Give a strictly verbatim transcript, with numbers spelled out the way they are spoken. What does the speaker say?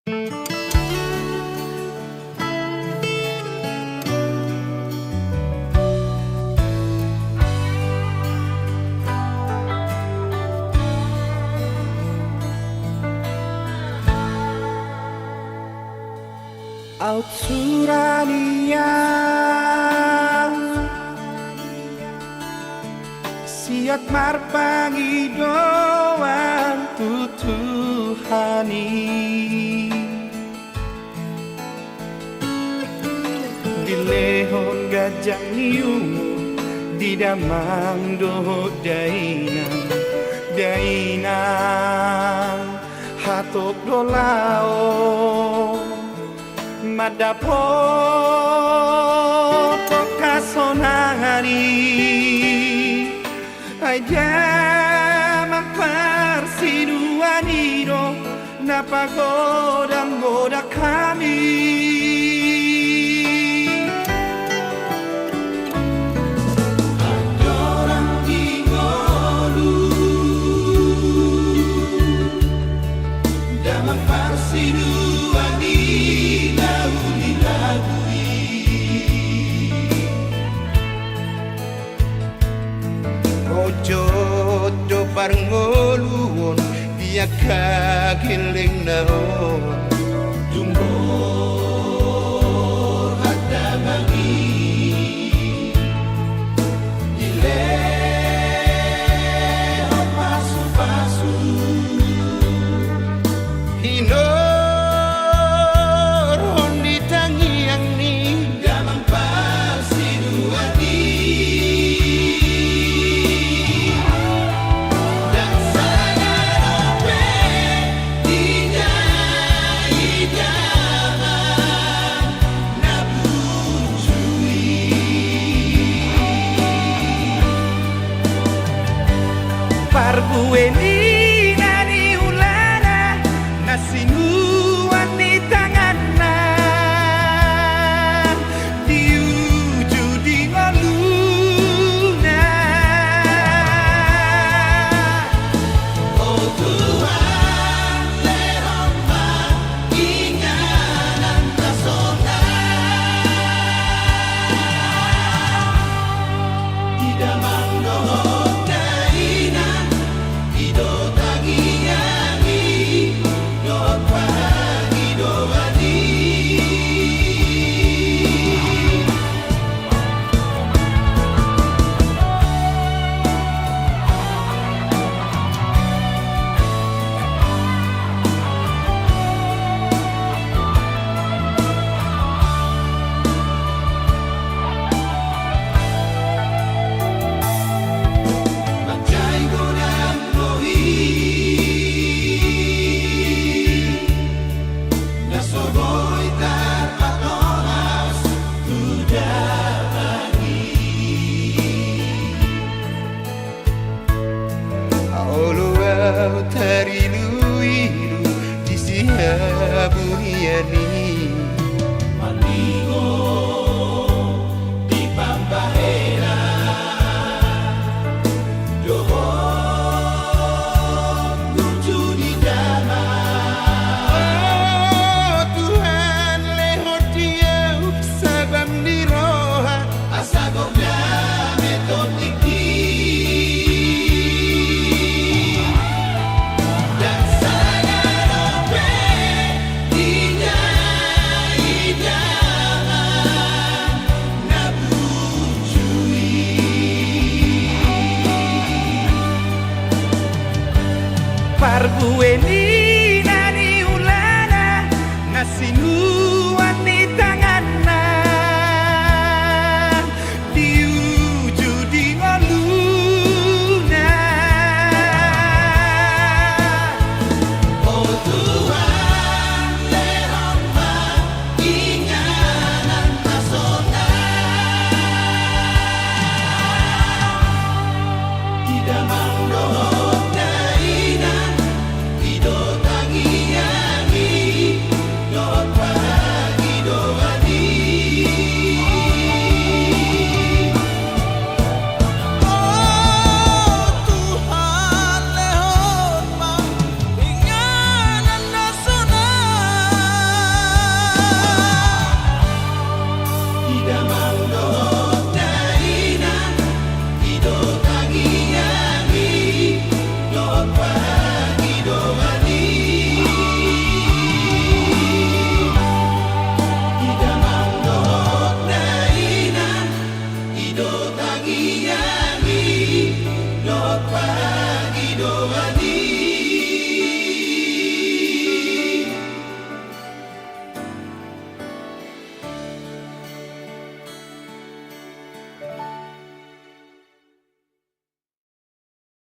Aut sura ni ahu siat marpangidoan tu Tuhan i. Dilehon ganjang ni umur di damang dohot dainang, dainang hatop do laho mandapothon hasonangan i. Ai damang parsiduan i do na pagodang-godang hami. Andorang di ngolu damang parsiduan i na uli lagu i. Ojot do parngoluon di angka gellengna on. Tung borhat damang i dilehon pasu-pasu. Hinorhon di tangiang ni damang parsiduan i. Ndang sada dope ida-ida damang na burju i. Parbue ni na niulana na sinuan ni tanganna di uju di ngoluna. O Tuhan, lehon ma inganan na sonang. Di damang dohot dainang, i do tangiang i dohot pangidoan i. Manjai godang do i na so boi tarpatoras tu damang i. Olo au tarilu-ilu di sihaburian i.